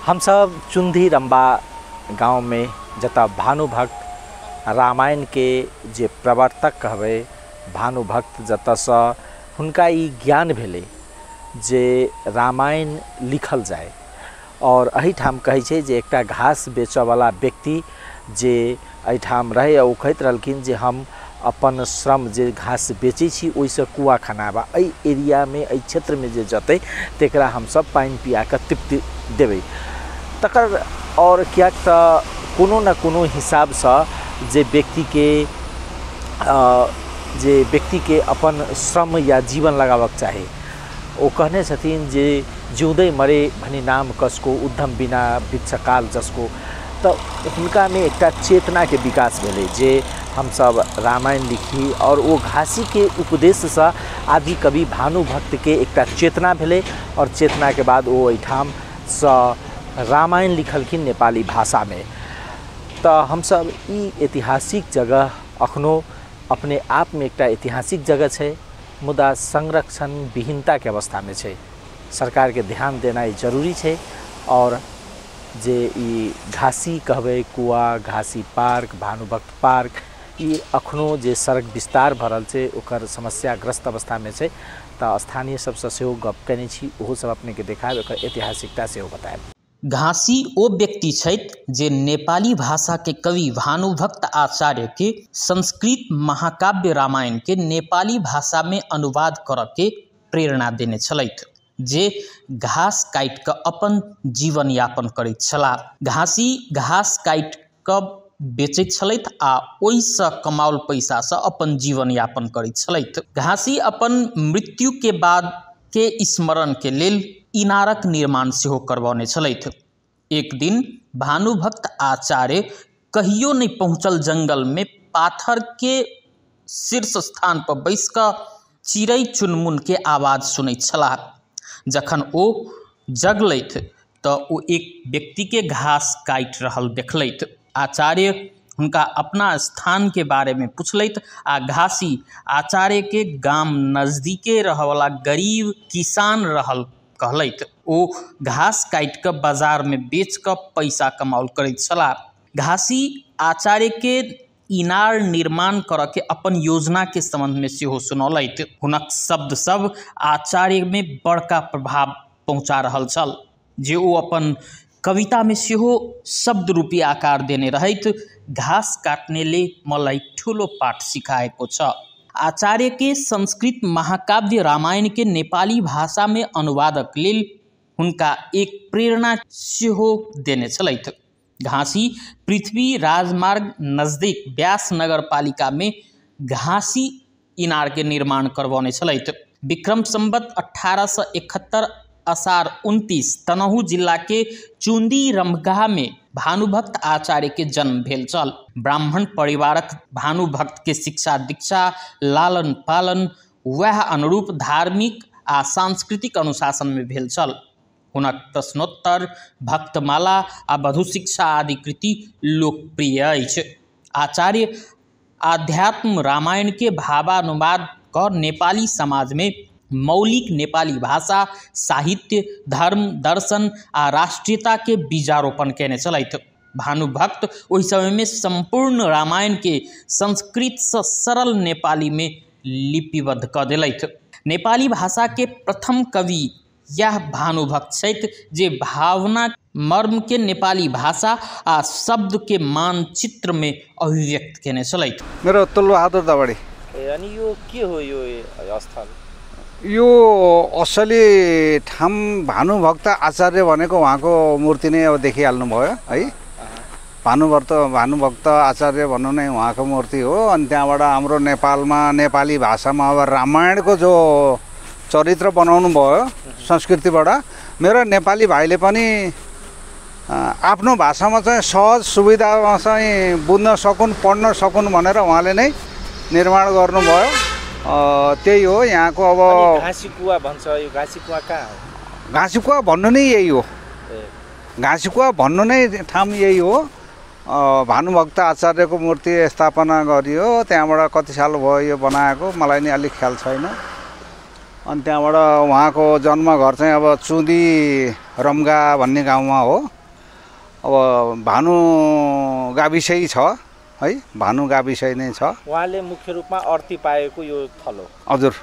हमसब चुंधी रम्बा गाँवमे जतऽ भानुभक्त रामायणके जे प्रवर्तक कहबै भानुभक्त, जतऽसँ हुनका ई ज्ञान भेलै जे रामायण लिखल जाय। और एहिठाम कहै छै जे एकटा घास बेचऽवला व्यक्ति जे एहिठाम रहै, ओ कहैत रहलखिन जे हम अपन श्रम जे घास बेचै छी ओहिसँ कुआ खनाबा, एहि एरियामे एहि क्षेत्रमे जे जतै तकरा हमसब पानि पियाकऽ तृप्ति देबै। तकर और किएक तऽ कोनो न कोनो हिसाबसँ जे व्यक्तिके अपन श्रम या जीवन लगाबक चाही। ओ कहने छथिन जे जिउँदै मरे भनी नाम कसको, उद्धम बिना वृक्षकाल जसको। तऽ हुनकामे एकटा चेतनाके विकास भेलै जे हमसब रामायण लिखी। और ओ घासीके उपदेशसँ आदि कवि भानुभक्तके एकटा चेतना भेलै और चेतनाके बाद ओ एहिठामसँ रामायण लिखलखिन नेपाली भाषामे। तऽ हमसब ई ऐतिहासिक जगह अखनो अपने आपमे एकटा ऐतिहासिक जगह छै, मुदा संरक्षण विहीनताके अवस्थामे छै। सरकारके ध्यान देनाइ जरूरी छै। और जे ई घासी कहबै कुआ, घासी पार्क, भानुभक्त पार्क, ई अखनो जे सड़क विस्तार भऽ रहल छै ओकर समस्याग्रस्त अवस्थामे छै। तऽ स्थानीय सबसँ सेहो गप केने छी, ओहो सब अपनेके देखायब, एकर ऐतिहासिकता सेहो बतायब। घासी ओ व्यक्ति छथि जे नेपाली भाषा के कवि भानुभक्त आचार्य के संस्कृत महाकाव्य रामायण के नेपाली भाषा में अनुवाद करऽ के प्रेरणा देने छलथि, जे घास काटि कऽ अपन जीवन यापन करैत छलाह। घासी घास काटि कऽ बेचैत छलथि आ ओहिसँ कमाओल पैसासँ अपन जीवन यापन करैत छलथि। घासी अपन मृत्यु के बाद के स्मरण के लेल इनारक निर्माण सेहो करबौने छलथि। एक दिन भानुभक्त आचार्य कहियो नहि पहुँचल जंगल में पाथर के शीर्ष स्थान पर बैस कऽ चिड़ै चुनमुन के आवाज सुनैत छलाह। जखन ओ जगलथि तऽ ओ एक व्यक्ति के घास काटि रहल देखलथि। आचार्य हुनका अपना स्थान के बारे में पुछलथि आ घासी आचार्य के गाम नजदीके रहवला गरीब किसान रहल कहलथि। ओ घास काटि कऽ बाजार में बेच कऽ पैसा कमाओल करैत छलाह। घासी आचार्य के इनार निर्माण करऽ के अपन योजना के संबंध में सेहो सुनौलथि। हुनक शब्द सब आचार्य में बड़का प्रभाव पहुँचा रहल छल, जे ओ अपन कविता में सेहो शब्द रूपी आकार देने रहथि। घास काट्नेले मलाई ठुलो पाठ सिखाएको छ। आचार्य के संस्कृत महाकाव्य रामायण के नेपाली भाषा में अनुवादक लेल हुनका एक प्रेरणा सेहो देने छलथि। घासी पृथ्वी राजमार्ग नजदीक व्यास नगरपालिका में घासी इनार के निर्माण करबौने छलथि। विक्रम संवत 1871 असार 29 तनहु जिला के चुंदी रमगाह में भानुभक्त आचार्य के जन्म भेल छल। ब्राह्मण परिवारक भानुभक्त के शिक्षा दीक्षा लालन पालन वएह अनुरूप धार्मिक आ सांस्कृतिक अनुशासन में भेल छल। हुनक प्रश्नोत्तर, भक्तमाला आ वधु शिक्षा आदि कृति लोकप्रिय अछि। आचार्य आध्यात्म रामायण के भावानुवाद कऽ नेपाली समाज में मौलिक नेपाली भाषा, साहित्य, धर्म, दर्शन आ राष्ट्रीयता के बीजारोपण केने छलथि। भानुभक्त ओहि समय में संपूर्ण रामायण के संस्कृत से सरल नेपाली में लिपिबद्ध कऽ देलथि। नेपाली भाषा के प्रथम कवि यह भानुभक्त छथि जे भावना मर्म के नेपाली भाषा आ शब्द के मानचित्र में अभिव्यक्त केने छलथि। मेरो तुलबहादुर दवाडी। ए, अनि यो के हो यो स्थल? यो असली ठाउँ भानुभक्त आचार्य भनेको उहाँको मूर्ति नै अब देखिहाल्नु भयो है। भानुभक्त आचार्य भन्नु नै उहाँको मूर्ति हो। अनि त्यहाँबाट हाम्रो नेपालमा नेपाली भाषामा अब रामायणको जो चरित्र बनाउनु भयो संस्कृतिबाट, मेरो नेपाली भाइले पनि आफ्नो भाषामा चाहिँ सहज सुविधामा चाहिँ बुझ्न सकुन्, पढ्न सकुन् भनेर उहाँले नै निर्माण गर्नुभयो। त्यही हो यहाँको। अब घाँसी कुवा भन्छ, यो घाँसी कुवा कहाँ हो? घाँसी कुवा भन्नु नै यही हो, घाँसी कुवा भन्नु नै ठाउँ यही हो। भानुभक्त आचार्यको मूर्ति स्थापना गरियो। त्यहाँबाट कति साल भयो यो बनाएको मलाई नि अलिक ख्याल छैन। अनि त्यहाँबाट उहाँको जन्मघर चाहिँ अब चुदी रम्गा भन्ने गाउँमा हो। अब भानु गाविसै छ है, भानु गाविसै नै छ। उहाँले मुख्य रूपमा अर्थी पाएको यो थलो। हजुर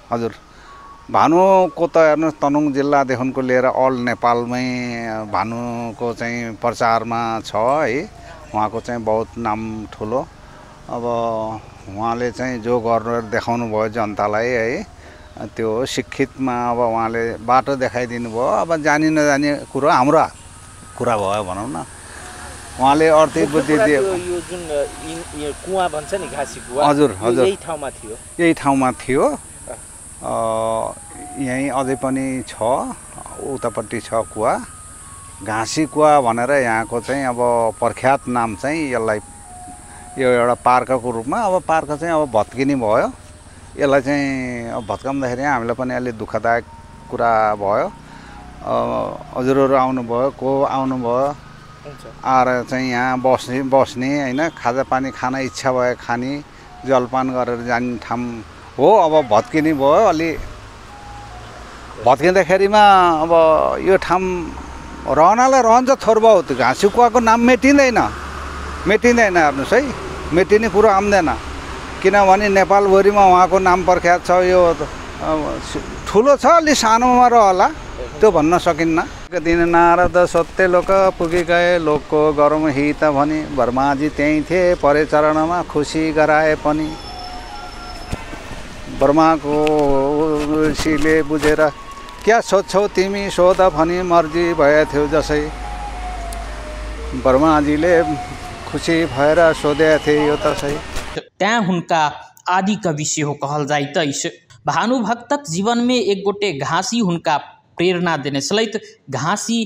हजुर, भानुको त हेर्नुहोस् तनहुँ जिल्लादेखिको लिएर अल नेपालमै भानुको चाहिँ प्रचारमा छ है। उहाँको चाहिँ बहुत नाम ठुलो। अब उहाँले चाहिँ जो गरेर देखाउनु भयो जनतालाई है, त्यो शिक्षितमा अब उहाँले बाटो देखाइदिनु भयो। अब जानी नजाने कुरो हाम्रो कुरा भयो भनौँ न। उहाँले अर्थी बुद्धि दियो। यो जुन कुवा भन्छ नि, घाँसी कुवा, हजुर हजुर, यही ठाउँमा थियो। यही ठाउँमा थियो, यहीँ अझै पनि छ, उतापट्टि छ कुवा, घाँसी कुवा भनेर यहाँको चाहिँ अब प्रख्यात नाम चाहिँ यसलाई यो एउटा पार्कको रूपमा। अब पार्क चाहिँ अब भत्किने भयो, यसलाई चाहिँ अब भत्काउँदाखेरि हामीलाई पनि अलि दुःखदायक कुरा भयो। हजुरहरू आउनुभयो, को आउनुभयो, आएर चाहिँ यहाँ बस्ने बस्ने होइन, खाजापानी खान इच्छा भयो खाने, जलपान गरेर जाने ठाउँ हो। अब भत्किने भयो, अलि भत्किँदाखेरिमा अब यो ठाउँ रहनलाई रहन्छ थोर बहुत। घाँसी कुवाको नाम मेटिँदैन, मेटिँदैन हेर्नुहोस् है, मेटिने कुरो आउँदैन, किनभने नेपालभरिमा उहाँको नाम प्रख्यात छ। यो ठुलो छ, अलि सानोमा रहला त्यो भन्न सकिन्न। दिन नारद सत्य लोक पुगी गए, लोकको गरौँ हित भनी, ब्रह्माजी त्यहीँ थिए परे चरणमा खुसी गराए पनि। ब्रह्माको ऋषिले बुझेर क्या सोध्छौ तिमी सोध भनी, मर्जी भए थियो जसै। ब्रह्माजीले खुसी भएर सोधेका थिए यो त सही। तैँ हुनका आदिकवि सेहो कहल जाइत अछि। भानुभक्तक जीवनमे एक गोटे घाँसी हुनका प्रेरणा देने छलथि। घाँसी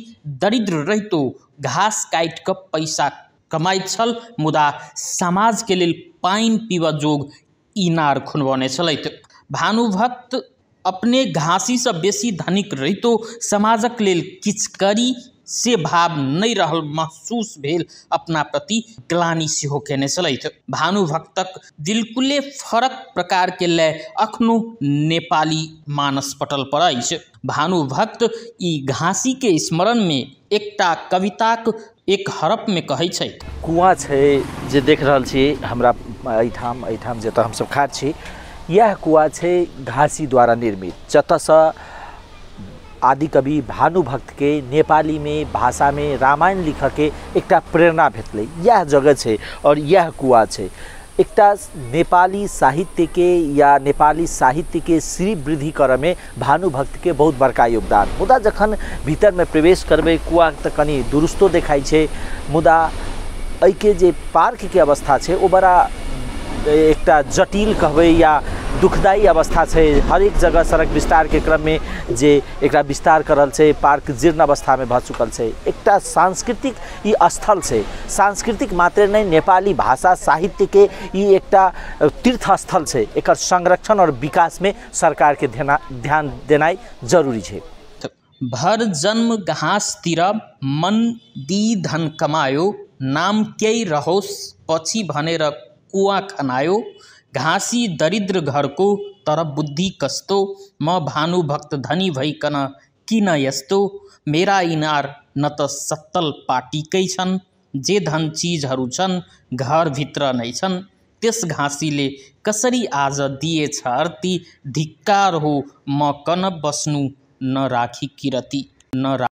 दरिद्र रहितो घाँस काटि कऽ पैसा कमाइत छल, मुदा समाजके लेल पानि पीबऽ जोग इनार खुनबौने छलथि। भानुभक्त अपने घाँसीसँ बेसी धनिक रहितो समाजक लेल किछु करी से भाव नहि रहल महसूस भेल, अपना प्रति ग्लानि सेहो केने छलथि। भानुभक्तक बिल्कुले फरक प्रकार के लय अखनो नेपाली मानस पटल पर अछि। भानुभक्त ई घाँसी के स्मरण में एकटा कविताक एक हरफ में कहै छै। कुआँ छै जे देख रहल छी हमरा एहिठाम, एहिठाम जतऽ हमसब खाड़ छी, यह कुआँ छै घाँसी द्वारा निर्मित, जतऽसँ आदिकवि भानुभक्त के नेपाली में भाषा में रामायण लिखऽ के एकटा प्रेरणा भेटलै। यह जगह छै और यह कुआ छै। एकटा नेपाली साहित्य के या नेपाली साहित्य के श्री वृद्धि करऽ में भानुभक्त के बहुत बड़का योगदान। मुदा जखन भीतर में प्रवेश करबै कुआ तऽ कनि दुरुस्तो देखाइ छै, मुदा एहिके जे पार्क के अवस्था छै ओ बड़ा एकटा जटिल कहबै या दुखदायी अवस्था छै। हरेक जगह सड़क विस्तार के क्रम में जे एकरा विस्तार करल छै, पार्क जीर्ण अवस्था में भऽ चुकल छै। एकटा सांस्कृतिक ई स्थल छै, सांस्कृतिक मात्रे नहि नेपाली भाषा साहित्य के ई एकटा तीर्थ स्थल छै। एकर संरक्षण और विकास में सरकार के ध्यान देनाइ जरूरी छै। भर जन्म घाँस तिर मन दी धन कमायो, नाम केही रहोस् पछि भनेर कुवा खनायो, घाँसी दरिद्र घरको तर बुद्धि कस्तो, म भानुभक्त धनी भइकन किन यस्तो, मेरा इनार न त सत्तल पाटीकै छन्, जे धन चिजहरू छन् घरभित्र नै छन्, त्यस घाँसीले कसरी आज दिएछ अर्ती, धिक्कार हो म कन बस्नु न राखी किरती न।